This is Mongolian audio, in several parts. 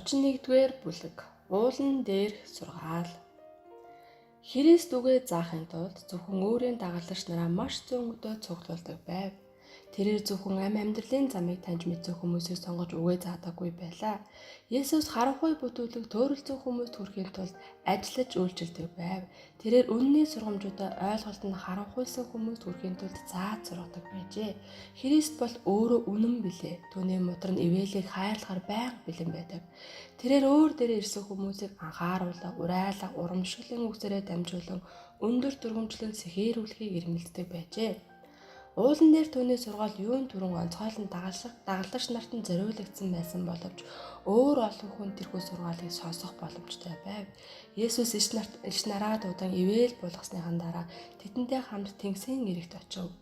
31-р бүлэг. Уулан дээрх сургаал. Христ үгээ заахын тулд зөвхөн өөрийн дагалдагч нараа маш зөөн өдөө цуглуулдаг байв. Тэрээр зөвхөн амь амьдралын замыг таньж мэдсэн хүмүүсийг сонгож үгээ заадаггүй байлаа. Есүс харанхуй бүтүүлэг төөрөлдсөн хүмүүст хүрэхийн тулд ажиллаж үйлчилдэг байв. Тэрээр үнний сургамжуудаа ойлголт нь харанхуйлсан хүмүүст хүрэхийн тулд зааж сургадаг байжээ. Христ бол өөрөө үнэн билээ. Түүний мудар нь ивэлийг хайрлахаар байнга бэлэн байдаг. Тэрээр өөр дээрээ ирсэн хүмүүсийг анхааруулга, урайлга, урамшууллын үгсээрээ дамжуулан өндөр дүрмжлэн сэхээрүүлэхийг эрмэлздэг байжээ. Уулан дээр түүний сургаал юун түрэн онцгойлон дагалдагч нарт нь зориулагдсан байсан боловч өөр олон хүн тэрхүү сургаалыг сонсох боломжтой байв. Есүс элч нараа дуудан ивэл буулгасныхан дараа тэдэнтэй хамт тэнгисийн эрэгт очив.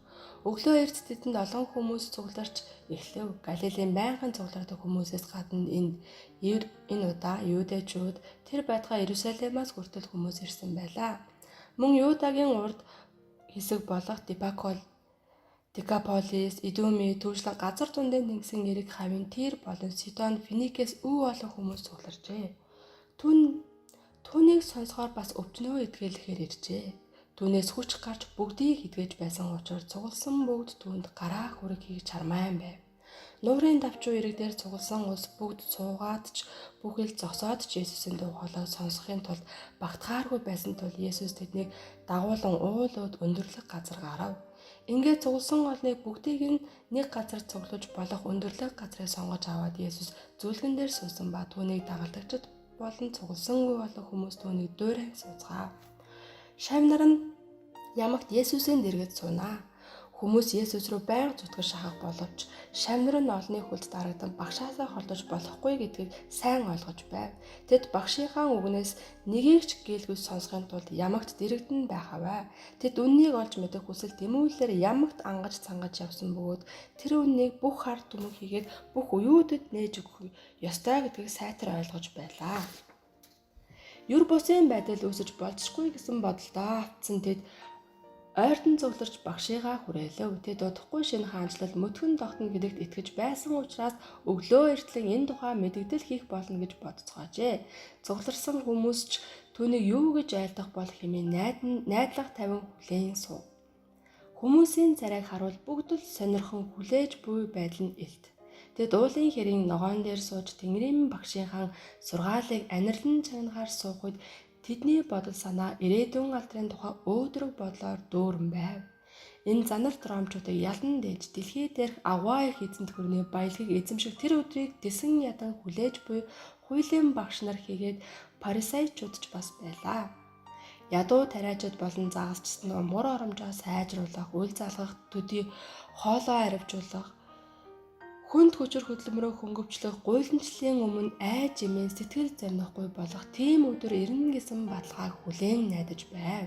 Өглөө эрт тэдэнд олон хүмүүс цугларч эхлэв. Галилийн байнгын цуглардаг хүмүүсээс гадна энэ удаа юудэчүүд тэр байтугай Иерусалимаас хүртэл хүмүүс ирсэн байлаа. Мөн Юдагийн урд хэсэг болох Декаполис, Идүми, түүшлэн газар дундын тэнгисийн эрэг хавийн Тир болон Сидон, Финикээс өв олон хүмүүс цугларчээ. Түүнийг сонсохоор бас өвчнөө эдгэлэхээр иржээ. Түүнээс хүч гарч бүгдийг эдгэж байсан учраас цугласан бүгд түүнд гараа хүрэг хийж чармайн байв. Нуурын давчуу эрэг дээр цугласан улс бүгд суугаад ч бүхэл зогсоод ч Есүсийн дуу хоолойг сонсохын тулд багтахааргүй байсан тул Есүс тэднийг дагуулan уулууд өндөрлөг газар гарав. Ингээд цугласан олныг бүгдийг нь нэг газар цуглуулж болох өндөрлөг газрыг сонгож аваад Есүс зүлгэн дээр суусан ба түүнийг дагалдагчид болон цугласангүй олон хүмүүс түүнийг дуурайн сууцгаав. Шавь нар нь ямагт Есүсийн дэргэд суунаа. Хүмүүс Есүс рүү байнга зүтгэж шахах боловч шавь нар нь олонний хүлд дарагдан багшаасаа холдож болохгүй гэдгийг сайн ойлгож байв. Тэд багшийнхаа үгнээс нэгийг ч гэлгүй сонсохын тулд ямагт дэрэгдэн байхаваа. Тэд үннийг олж мэдэх хүсэл тэмүүллээр ямагт ангаж цангаж явсан бөгөөд тэр үннийг бүх ард түмэн хийгээд бүх уюудэд нээж өгөх ёстой гэдгийг сайтар ойлгож байлаа. Юр бусын байдал үүсэж болзошгүй гэсэн бодолдоо автсан тэд ойртон цугларч багшигаа хүрээлэв. Тэд удахгүй шинэ хаанчлал мөтгөн тогтно гэдэгт итгэж байсан учраас өглөө эртлэн энэ тухай мэдэгдэл хийх болно гэж бодцоожээ. Цугларсан хүмүүс ч түүнийг юу гэж айлдах бол хэмээн найдлага тавин хүлээн суув. Хүмүүсийн царайг харуул бүгд л сонирхон хүлээж буй байдал нь илт. Тэд уулын хэрийн ногоон дээр сууж Тэнгэрийн багшийнхаа сургаалыг анирлан чагнахаар суух үед тэдний бодол санаа ирээдүйн алдрын тухай өөдрөг бодлоор дүүрэн байв. Энэ занарт ромчуудыг ялан дээж дэлхий дээрх аваа их эзэнт гүрний баялагийг эзэмших тэр өдрийг тэсэн ядан хүлээж буй хуулийн багш нар хийгээд парисайчууд ч бас байлаа. Ядуу тариачид болон загасчид нь мур оромжоо сайжруулах, үл залгах, төдий хоолоо аривжуулах, хүнд хүчээр хөдөлмөрөө хөнгөвчлөх, гуйланчлалын өмнө айж имэн сэтгэл зоринохгүй болох тийм өдөр ирнэ гэсэн баталгааг хүлээн найдаж байв.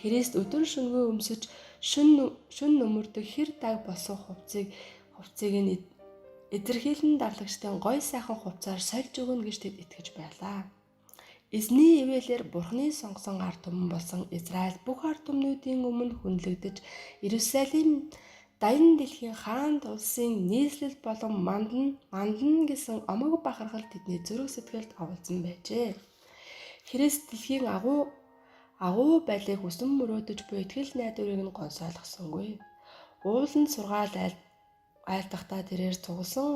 Христ өдөр шөнөгүй өмсөж шөн нөмөрдөг хэр даг болсон хувцыг нь эзэрхийлэн дарлагчдын гой сайхан хувцаар сольж өгнө гэж тэд итгэж байлаа. Эзний ивээлээр Бурхны сонгосон ард түмэн болсон Израиль бүх ард түмнүүдийн өмнө хүндлэгдэж Иерусалим даян дэлхийн хаанд улсын нийслэл болон мандна гэсэн омог бахархал тэдний зүрх сэтгэлд оволцсон байжээ. Христ дэлхийн агуу байлыг хүсэн мөрөөдөж буй итгэл найдварыг нь гонсойлгосонгүй. Ууланд сургаал айлдахдаа тэрээр цугласан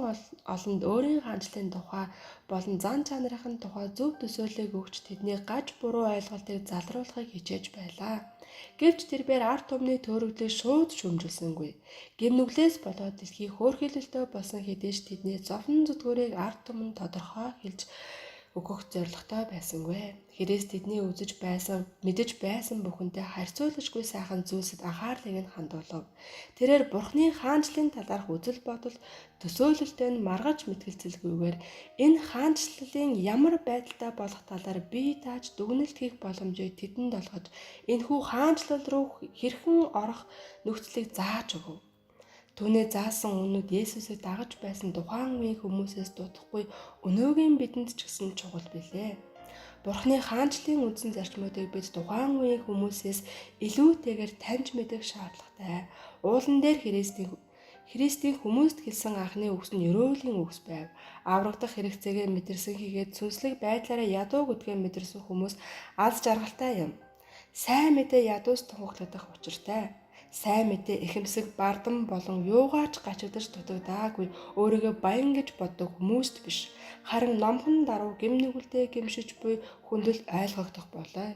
олонд өөрийн хаанчлалын тухай болон зан чанарын тухай зөв төсөөллийг өгч тэдний гаж буруу ойлголтыг залруулахыг хичээж байлаа. Гэвч тэрбээр ард түмний төөрөгдлийг шууд шүүмжилсэнгүй. Гэм нүглээс болоод дэлхий хөөрхийлөлтөй болсон хэдий ч тэдний зовлон зүдгүүрийг ард түмэнд тодорхой хэлж өгөх зорилготой байсангүй. Христ тэдний үзэж байсан, мэдэж байсан бүхэнтэй харьцуулашгүй сайхан зүйлсэд анхаарлыг нь хандуулав. Тэрээр Бурхны хаанчлалын талаарх үзэл бодол төсөөлөлтөй нь маргаж мэтгэлцэлгүйгээр энэ хаанчлалын ямар байдалтай болох талаар бие дааж дүгнэлт хийх боломжийг тэдэнд олгож энэхүү хаанчлал руу хэрхэн орох нөхцөлийг зааж өгөв. Түүнээ заасан үнүүд Есүсийг дагаж байсан тухайн үеийн хүмүүсээс дутахгүй өнөөгийн бидэнд ч гэсэн чухал билээ. Бурхны хаанчлалын үндсэн зарчмуудыг бид тухайн үеийн хүмүүсээс илүүтэйгээр таньж мэдэх шаардлагатай. Уулан дээр Христийн хүмүүст хэлсэн анхны үгс нь ерөөлийн үгс байв. Аврагдах хэрэгцээгээ мэдэрсэн хийгээд сүнслэг байдлаараа ядуу гэдгээ мэдэрсэн хүмүүс аз жаргалтай юм. Сайн мэдээ ядуус тунхаглагдах учиртай. Сайн мэдээ ихэмсэг бардам болон юугаач гачигдаж дутагдаагүй өөрийгөө баян гэж боддог хүмүүст биш. Харин номхон даруй гэм нүгэлдээ гэмшиж буй хүндэл ойлгогдох болой.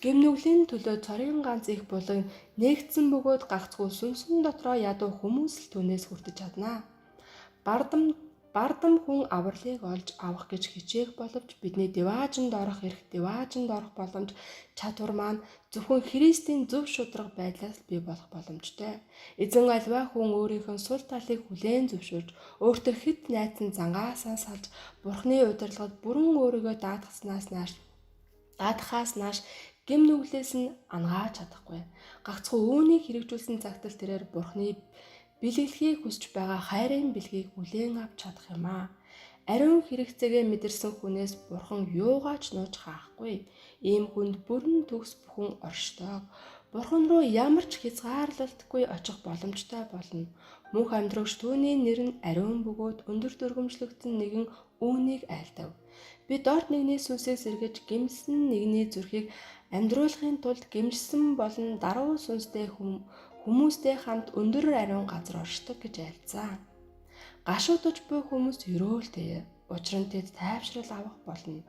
Гэм нүглийн төлөө цорын ганц их булан нээгдсэн бөгөөд гагцхүү сүнсэн дотроо ядуу хүмүүс л түүнээс хүртэж чадна. Бардам хүн авралыг олж авах гэж хичээх боловч бидний диваажинд орох эрх, диваажинд орох боломж, чадвар маань зөвхөн Христийн зөв шударга байдлаас бий болох боломжтой. Эзэн аливаа хүн өөрийнхөө сул талыг хүлээн зөвшөөрч, өөртөө хэд найдсан зангаасаа салж, Бурхны удирдлагад бүрэн өөрийгөө даатгахаас нааш гэм нүглээс нь ангааж чадахгүй. Гагцхүү үүнийг хэрэгжүүлсэн цагт л тэрээр Бурхны бэлэглэхийг хүсэж байгаа хайрын бэлгийг хүлээн авч чадах юм аа. Ариун хэрэгцээгээ мэдэрсэн хүнээс Бурхан юугаач нууж хаахгүй. Ийм хүнд бүрэн төгс бүхэн оршдог. Бурхан руу ямар ч хязгаарлалтгүй очих боломжтой болно. Мөнх амьдрагч түүний нэр нь ариун бөгөөд өндөр дөргөмжлөгдсөн нэгэн үүнийг айлдав. Би дорд нэгний сүнсийг сэргэж гэмсэн нэгний зүрхийг амьдруулахын тулд гэмшсэн болон даруй сүнстэй хүмүүстэй хамт өндөр ариун газар оршдог гэж айлцсан. Гашуудаж буй хүмүүс ерөөлтэй. Учир нь тэд тайвшрал авах болно.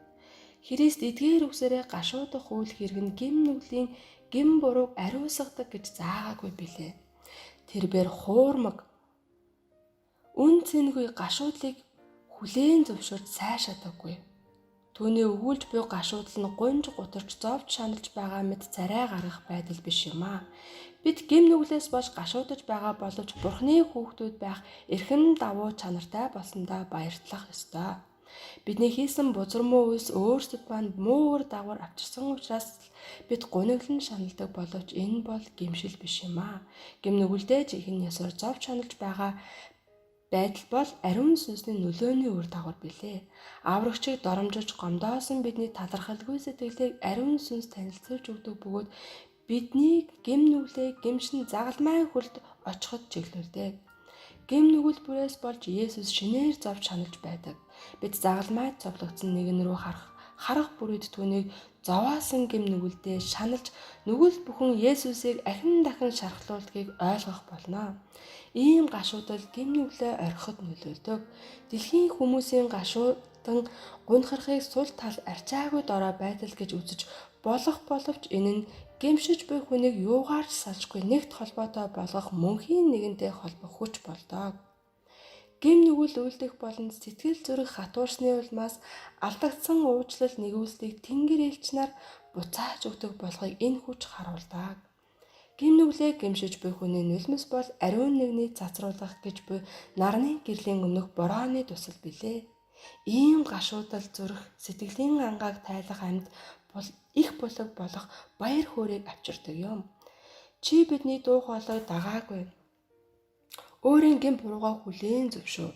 Христ эдгээр үгсээрээ гашуудах үйл хэрэг нь гэм нүглийн гэм бурууг ариусгадаг гэж заагаагүй билээ. Тэрбээр хуурмаг үн цэнгүй гашуудлыг хүлээн зөвшөөрч сайшаадаггүй. Түүний өгүүлж буй гашуудал нь гунж гутарч зовж шаналж байгаа мэт царай гаргах байдал биш юм аа. Бид гэм нүглээс болж гашуудаж байгаа боловч Бурхны хүүхдүүд байх эрхэм давуу чанартай болсондоо баяртлах ёстой. Бидний хийсэн бузар муу үйлс өөрсдөд маань муу үр дагавар авчирсан учраас бид гуниглан шаналдаг боловч энэ бол гэмшил биш юм аа. Гэм нүгэлдээ жинхэнэ ёсоор зовж шаналж байгаа байдал бол ариун сүнсний нөлөөний үр дагавар билээ. Аврагчийг доромжиж гомдоосон бидний талархалгүй сэтгэлийг ариун сүнс танилцуулж өгдөг бөгөөд бидний гэм нүглээ гэмшин загалмайн хөлд очиход чиглүүлдэг. Гэм нүгэл бүрээс болж Есүс шинээр зовж шаналж байдаг. Бид загалмайд цовлогдсон нэгэн рүү харах бүрүүд түүнийг зовоосон гэм нүгэлдээ шаналж нүгэл бүхэн Есүсийг ахин дахин шархлуулдгийг ойлгох болно. Ийм гашуудал гэм нүглээ орхиход нөлөөлдөг. Дэлхийн хүмүүсийн гашуудан гунхархыг сул тал арчаагүй дорой байдал гэж үзэж болох боловч энэ нь гэмшиж буй хүнийг юугаар ч салжгүй нэгт холбоотой болгох мөнхийн нэгэнтэй холбох хүч болдог. Гэм нүгэл үйлдэх болон сэтгэл зүрх хатуурсны улмаас алдагдсан уучлал нэгүүлслийг тэнгэр элч нар буцааж өгдөг болохыг энэ хүч харуулдаг. Гэм нүглээ гэмшиж буй хүний нулимс бол ариун нэгний цацруулах гэж буй нарны гэрлийн өмнөх борооны тусал билээ. Ийм гашуудал зүрх сэтгэлийн ангааг тайлах амьд бол их булаг болох баяр хөөрийг авчирдаг юм. Чи бидний дуу хоолойг дагаагүй. Өөрийн гэм буруугаа хүлээн зөвшөөр.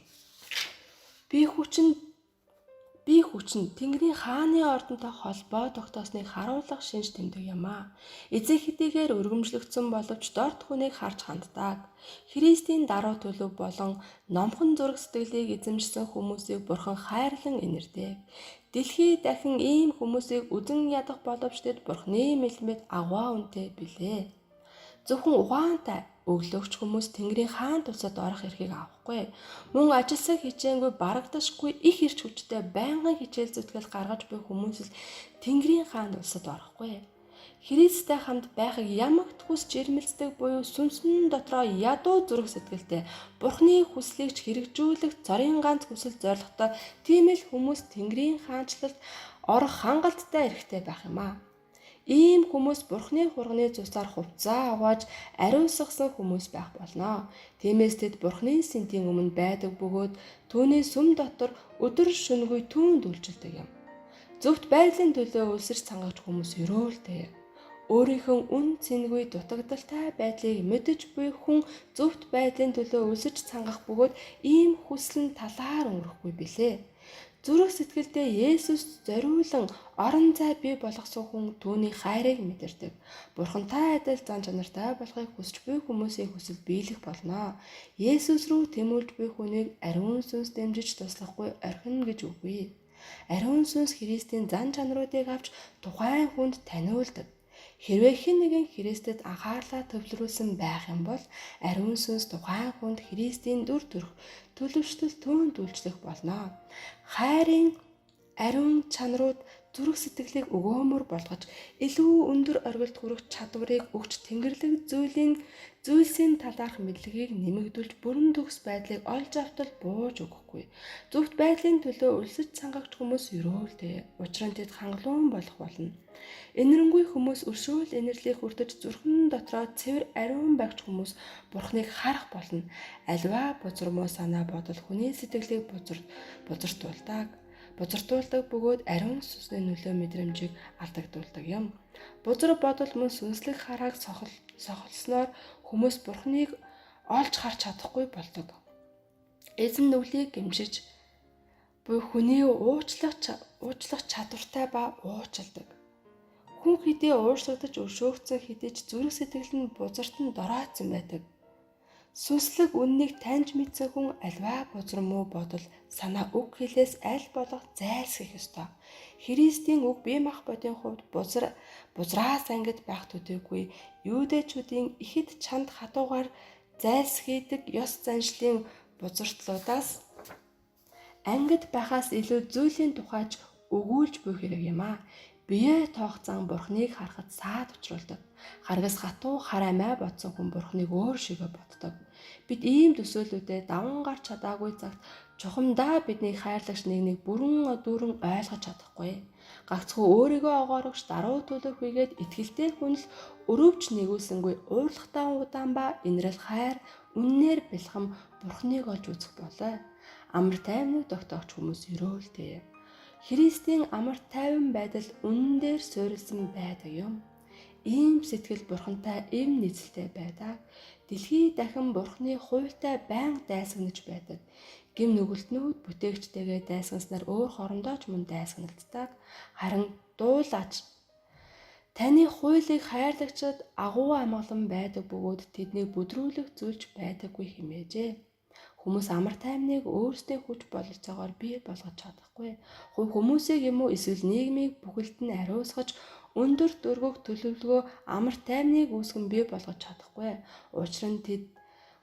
Би хүчин Тэнгэрийн хааны ордонтой холбоо тогтоосныг харуулах шинж тэмдэг юм аа. Эзэн хэдийгээр өргөмжлөгдсөн боловч дорд хүнийг харж ханддаг. Христийн даруй төлөв болон номхон зураг сэтгэлийг эзэмшсэн хүмүүсийг Бурхан хайрлан инэрдэг. Дэлхий дахин ийм хүмүүсийг үзен ядах боловч тэд Бурханы мэлмэд агваа үнэтэй билээ. Зөвхөн ухаантай өглөөгч хүмүүс Тэнгэрийн хаан тулсад орох эрхийг авахгүй. Мөн ажилсаг хичээнгүй барагдашгүй их эрч хүчтэй байнгын хичээл зүтгэл гаргаж буй хүмүүс л Тэнгэрийн хаан тулсад орохгүй. Христтэй хамт байхыг ямагт хүсч ирмэлцдэг буюу сүнсэн дотроо ядуу зүрх сэтгэлтэй Бурхны хүслийг ч хэрэгжүүлэх цорын ганц хүсэл зорилготой тийм л хүмүүс Тэнгэрийн хаанчлалд орох хангалттай эрхтэй байх юм аа. Ийм хүмүүс Бурхны хурганы цусаар хувцаа угааж ариусгасан хүмүүс байх болно. Тиймээс тэд Бурхны сэнтийн өмнө байдаг бөгөөд түүний сүм дотор өдөр шөнөгүй түүнд үйлчилдэг юм. Зөвхт байдлын төлөө өлсөрч цангагч хүмүүс ерөөлтэй. Өөрийнхөө үн цэнгүй дутагдaltaй байдлыг мэдэж буй хүн зөвхт байдлын төлөө өлсөж цангах бөгөөд ийм хүсэл нь талаар өнгөрөхгүй билээ. Зүрх сэтгэлдээ Есүст зориулан орон зай бий болгосон хүн түүний хайрыг мэдэрдэг. Бурхантай адил зан чанартай болохыг хүсч буй хүмүүсийн хүсэл биелэх болно. Есүс рүү тэмүүлж буй хүнийг ариун сүнс дэмжиж туслахгүй орхино гэж үгүй. Ариун сүнс Христийн зан чанаруудыг авч тухайн хүнд таниулдаг. Хэрвээ хэн нэгэн Христэд анхаарлаа төвлөрүүлсэн байх юм бол ариун сүнс тухайн хүнд Христийн дүр төрх төлөвшөл түүнд үйлчлэх болно. Хайрын ариун чанарууд зүрх сэтгэлийг өгөөмөр болгож илүү өндөр оргилд хүрэх чадварыг өгч тэнгэрлэг зүйлийн зүйлсийн талаарх мэдлэгийг нэмэгдүүлж бүрэн төгс байдлыг олж автал бууж өгөхгүй. Зөвхт байдлын төлөө өлсөж цангагч хүмүүс ерөөлтэй. Учир нь тэд хангалуун болох болно. Энэрэнгүй хүмүүс өршөөл инэрлийг хүртэж зүрхэн дотроо цэвэр ариун байгч хүмүүс Бурхныг харах болно. Альва бузар муу санаа бодол хүний сэтгэлийг бузартуулдаг. Бузартуулдаг бөгөөд ариун сүнсний нөлөө мэдрэмжийг алдагдуулдаг юм. Бузар бодол мөн сүнслэг харааг сохолсноор хүмүүс Бурхныг олж харж чадахгүй болдог. Эзэн нүглийг гэмшиж буй хүний уучлах чадвартай ба уучилдаг. Хүн хэдий уучлагдаж өршөөгдсөн хэдий ч зүрх сэтгэл нь бузарт нь доройтсон байдаг. Сүнслэг үннийг таньж мэдсэн хүн альваа бузар муу бодол, санаа үг хэлээс аль болох зайлсхийх ёстой. Христийн үг бие махбодын хувьд бузраас ангид байх төдийгүй юудэчүүдийн ихэд чанд хатуугаар зайлсхийдэг ёс заншлын бузартлуудаас ангид байхаас илүү зүйлийн тухайч өгүүлж буй хэрэг юм аа. Бие тоох зан Бурхныг харахад саад учруулдаг. Харгас хатуу хар амиа бодсон хүн Бурхныг өөр шигээ боддог. Бид ийм төсөөлүүдэд даван гарч чадаагүй цагт чухамдаа бидний хайрлагч нэгнийг бүрэн дүүрэн ойлгож чадахгүй. Гагцхүү өөрийгөө огоорогч даруй төлөв хийгээд итгэлтэй хүн л өрөвч нэгүүлсэнгүй уурлахтаа удаан ба инрэл хайр үннээр бэлхэм Бурхныг олж үзэх болой. Амар тайвныг тогтоогч хүмүүс ерөөлтэй. Христийн амар тайван байдал үнэн дээр суурилсан байдаг юм. Ийм сэтгэл Бурхантай эв нийцэлтэй байдаг. Дэлхий дахин Бурхны хуйлтай байнга дайсагнаж байдаг. Гэм нүгэлтнүүд бүтээгчтэйгээ дайсагнаснаар өөр хоорондоо ч мөн дайсагналддаг. Харин дуулаач таны хуулийг хайрлагчид агуу амгалан байдаг бөгөөд тэднийг бүдрүүлэх зүйлч байдаггүй хэмээжээ. Хүмүүс амар тайвныг өөрсдийн хүч бололцоогоор бий болгож чадахгүй. Хувь хүмүүсийг юм уу эсвэл нийгмийг бүхэлд нь ариусгаж өндөр дөрвөг төлөвлөгөө амар тайвныг үүсгэн бий болгож чадахгүй. Учир нь тэд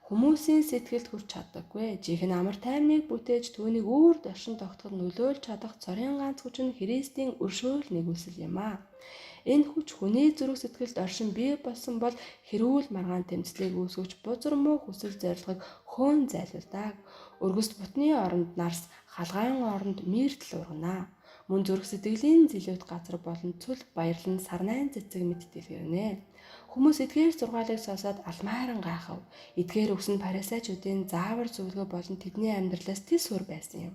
хүмүүсийн сэтгэлд хүрч чаддаггүй. Жинхэнэ амар тайвныг бүтээж түүнийг үүр доршин тогтоход нөлөөлж чадах цорын ганц хүч нь Христийн өршөөл нэгүүлсэл юм аа. Энэ хүч хүний зүрх сэтгэлд оршин бий болсон бол хэрүүл маргаан тэмцлийг үүсгэж бузар муу хүсэл зорилгыг хөөн зайлуулдаг. Өргөст бутны оронд нарс, халгаан оронд мирдэл ургана. Мөн зүрх сэтгэлийн зэлүүд газар болон цөл баярлан сарнайн цэцэг мэт дэлгэрнэ. Хүмүүс эдгээр сургаалыг сонсоод алмааран гайхав. Эдгээр үгс нь фарисеучүүдийн заавар зөвлөгөө болон тэдний амьдралаас тис хүр байсан юм.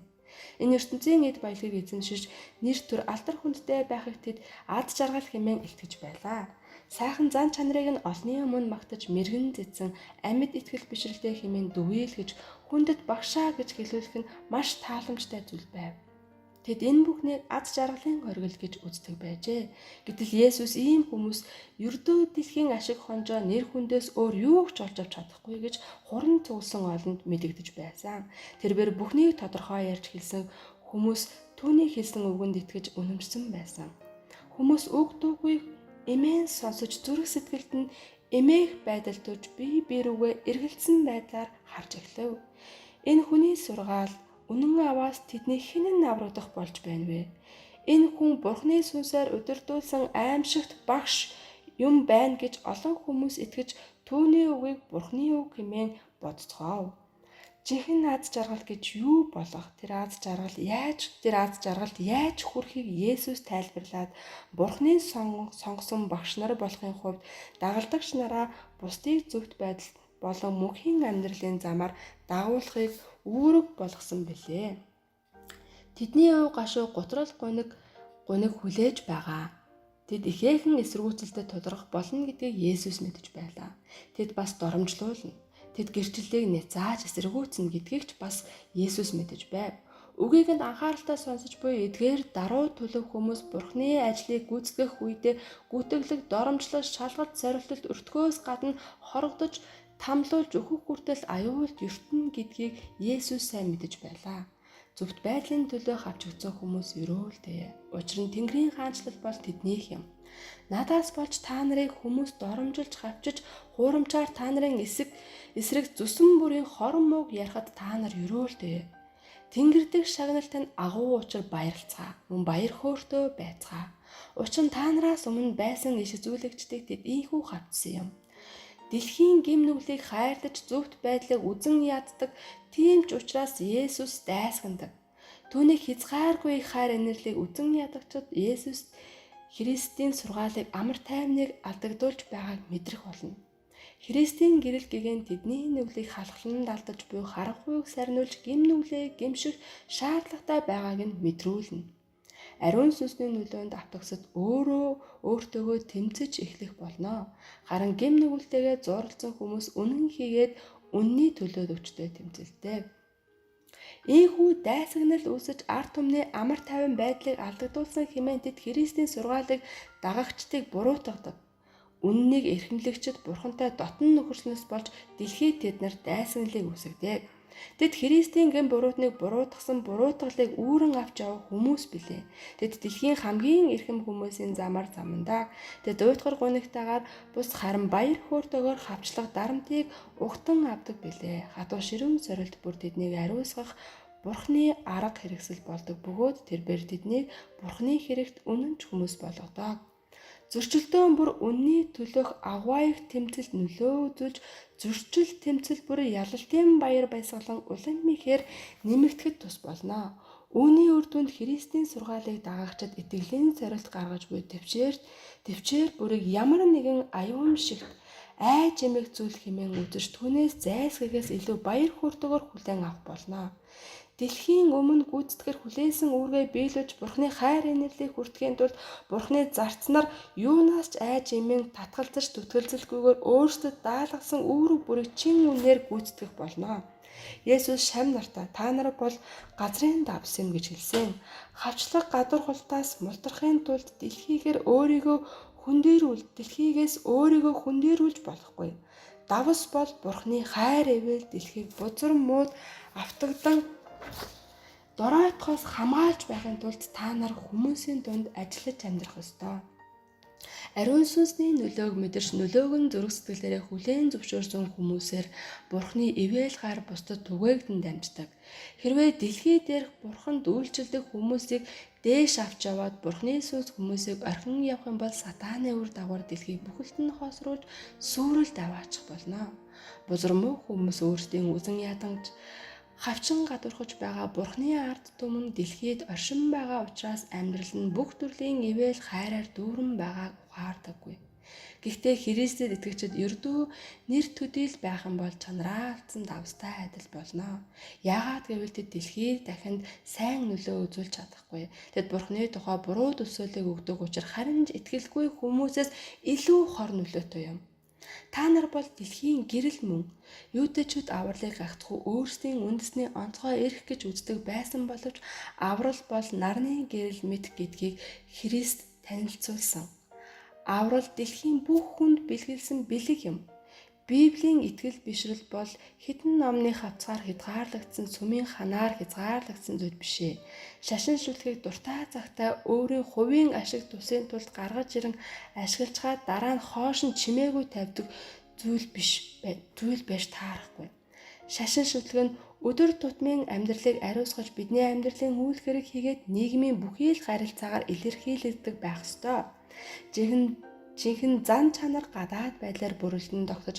Энэ ертөнцийн эд баялагийг эзэмшиж нэр төр алдар хүндтэй байхыг тэд ад жаргал хэмээн илтгэж байлаа. Сайхан зан чанарыг нь олонний өмнө магтаж мэрэгэн зэцэн амьд итгэл бишрэлтэй хэмээн дүгийлгэж хүндэт багшаа гэж хэлүүлэх нь маш тааламжтай зүйл байв. Тэд энэ бүхнийг аз жаргалын хоригл гэж үздэг байжээ. Гэтэл Есүс ийм хүмүүс ердөө дэлхийн ашиг хонжоо нэр хүндээс өөр юу ч олж авч чадахгүй гэж хуран цугласан олонд мэдэгдэж байсан. Тэрээр бүхнийг тодорхой ярьж хэлсэн хүмүүс түүний хэлсэн үгэнд итгэж үнэмшсэн байсан. Хүмүүс үг дуугүй эмээн сонсож зүрх сэтгэлд нь эмээх байдал төрж бие бие рүүгээ эргэлзсэн байдлаар харж эхлэв. Энэ хүний сургаал үнэн аваас тэдний хэн нь аврагдах болж байна вэ? Энэ хүн Бурхны сүнсээр удирдуулсан аимшигт багш юм байна гэж олон хүмүүс итгэж түүний үгийг Бурхны үг хэмээн бодцгоов. Жинхэнэ аз жаргал гэж юу болох? Тэр аз жаргалд яаж хүрэхийг Есүс тайлбарлаад Бурхны сонгосон багш нар болохын хувьд дагалдагч нараа бусдыг зөвхт байдал болон мөнхийн амьдралын замаар дагуулахыг үүрэг болгосон билээ. Тэдний ууг гашуу гутрал гуниг хүлээж байгаа. Тэд ихээхэн эсэргүүцэлтэд тулгарх болно гэдгийг Есүс мэдэж байлаа. Тэд бас доромжлуулна. Тэд гэрчлэлийг няцааж эсэргүүцнэ гэдгийг ч бас Есүс мэдэж байв. Үгийг нь анхааралтай сонсож буй эдгээр даруй төлөв хүмүүс Бурхны ажлыг гүйцэтгэх үедээ гүтгэлэг, доромжлол, шалгалт, сорилтолд өртгөөс гадна хорогдож тамлуулж өөхөх хүртэл аюулд ертөнө гэдгийг Есүс сайн мэдэж байлаа. Зөвхт байдлын төлөө хавчигдсан хүмүүс өрөөлтэй. Учир нь Тэнгэрийн хаанчлал бол тэднийх юм. Надаас болж та нарыг хүмүүс доромжилж хавчиж хуурамчаар та нарын эсрэг зүсэн бүрийн хорон мууг ярихад та нар өрөөлтэй. Тэнгэр дэх шагнал тань агуу учир баярлцгаа. Мөн баяр хөөртэй байцгаа. Учир нь та нараас өмнө байсан иш үзүүлэгчдийг тэд ийнхүү хавчсан юм. Дэлхийн гэм нүглийг хайрлаж зөвхт байдлыг үзен яддаг тийм ч учраас Есүс дайсагнадаг. Түүнийг хязгааргүй хайр инэрлийг үзен ядагчид Есүс Христийн сургаалыг амар тайвныг алдагдуулж байгааг мэдрэх болно. Христийн гэрэл гэгээн тэдний нүглийг халахлан далдаж буй харанхуйг сарниулж гэм нүглээ гэмших шаардлагатай байгааг нь мэдрүүлнэ. Ариун сүнсний нөлөөнд автагсад өөрөө өөртөөгөө тэмцэж эхлэх болно. Харин гэм нүгэлтэйгээ зууралдсан хүмүүс үнэн хийгээд үнний төлөө өвчтөй тэмцэлдэг. Ийхүү дайсагнал үүсэж ард түмний амар тайван байдлыг алдагдуулсан хэмээн тэд Христийн сургаалыг дагагчдыг буруутгадаг. Үннийг эрхэмлэгчид бурхантай дотн нөхөрснөөс болж дэлхийд тэд нар дайсагналыг үүсгэдэг. Тэд Христийн гэм буруутныг буруутгасан буруутгалыг үүрэн авч явах хүмүүс билээ. Тэд дэлхийн хамгийн эрхэм хүмүүсийн замаар замандаа. Тэд уйтгар гунигтайгаар бус харин баяр хөөртэйгээр хавчлага дарамтыг угтан авдаг билээ. Хатуу ширүүн сорилт бүр тэднийг ариусгах Бурхны арга хэрэгсэл болдог бөгөөд тэрбээр тэднийг Бурхны хэрэгт үнэнч хүмүүс болгодог. Зөрчилдөөн бүр үнний төлөөх агваях тэмцэлд нөлөө үзүүлж зөрчил тэмцэл бүр ялалтын баяр баясгалан улам ихээр нэмэгдэхэд тус болно. Үүний үр дүнд Христийн сургаалыг дагагчид итгэлийн зорилт гаргаж буй төвчээр бүрийг ямар нэгэн аюумшигт айж эмэг зүйл хэмээн үзэж түүнээс зайлсхийхээс илүү баяр хөөртэйгээр хүлээн авах болно. Дэлхийн өмнө гүйцэтгэхэр хүлээсэн үүргээ биелүүлж Бурхны хайр инэрлийг хүртэхийн тулд Бурхны зарцнаар юунаас ч айж эмэн татгалзаж зүтгэлзэлгүйгээр өөрсдөд даалгасан үүрэг бүрийг чин үнээр гүйцэтгэх болно. Есүс шам нартаа та нар бол газрын давс юм гэж хэлсэн. Хавчлаг гадуурхалтаас мултрахын тулд дэлхийгээр өөрийгөө хөндийрүүл дэлхийгээс өөрийгөө хөндийрүүлж болохгүй. Давс бол Бурхны хайр ивэл дэлхийг бузар мууд автагдан доройтхоос хамгаалж байхын тулд та нар хүмүүсийн дунд ажиллаж амьдрах ёстой. Ариун сүнсний нөлөөг мэдэрч нөлөөг нь зүрх сэтгэлээрээ хүлээн зөвшөөрсөн хүмүүсээр Бурхны ивэл гар бусдад түгээгдэн дамждаг. Хэрвээ дэлхий дээрх Бурханд үйлчилдэг хүмүүсийг дээш авч яваад Бурхны сүнс хүмүүсийг орхин явах юм бол сатааны үр дагавар дэлхийг бүхэлд нь хоосруулж сүрэлд аваачих болно. Бузар муу хүмүүс өөрсдийн үзен яданж хавчин гадуурхаж байгаа Бурхны ард түмэн дэлхийд оршин байгаа учраас амьдрал нь бүх төрлийн ивэл хайраар дүүрэн байгааг ухаардаггүй. Гэхдээ Христэд итгэгчид ердөө нэр төдийл байх юм бол чанараа алдсан давстай адил болно. Яагаад гэвэл тэд дэлхийд дахинд сайн нөлөө үзүүлж чадахгүй. Тэд Бурхны тухай буруу төсөөллийг өгдөг учраас харин ч итгэлгүй хүмүүсээс илүү хор нөлөөтэй юм. Та нар бол дэлхийн гэрэл мөн. Юудэчүүд авралыг гагцхүү өөрсдийн үндэсний онцгой эрх гэж үздэг байсан боловч аврал бол нарны гэрэл мэт гэдгийг Христ танилцуулсан. Аврал дэлхийн бүх хүнд бэлгэлсэн бэлэг юм. Библийн итгэл бишрэл бол хэдэн номны хавцгаар хязгаарлагдсан сүмийн ханаар хязгаарлагдсан зүйл биш ээ. Шашин шүтлгийг дуртай цагтаа өөрийн хувийн ашиг тусын тулд гаргаж ирэн ашиглажгаа дараа нь хоош нь чимээгүй тавьдаг зүйл биш зүйл байж таарахгүй. Шашин шүтлэг нь өдөр тутмын амьдралыг ариусгаж бидний амьдралын үйл хэрэг хийгээд нийгмийн бүхий л харилцаагаар илэрхийлэгддэг байх ёстой. Жинхэнэ зан чанар гадаад байдлаар бүрэлдэн тогтож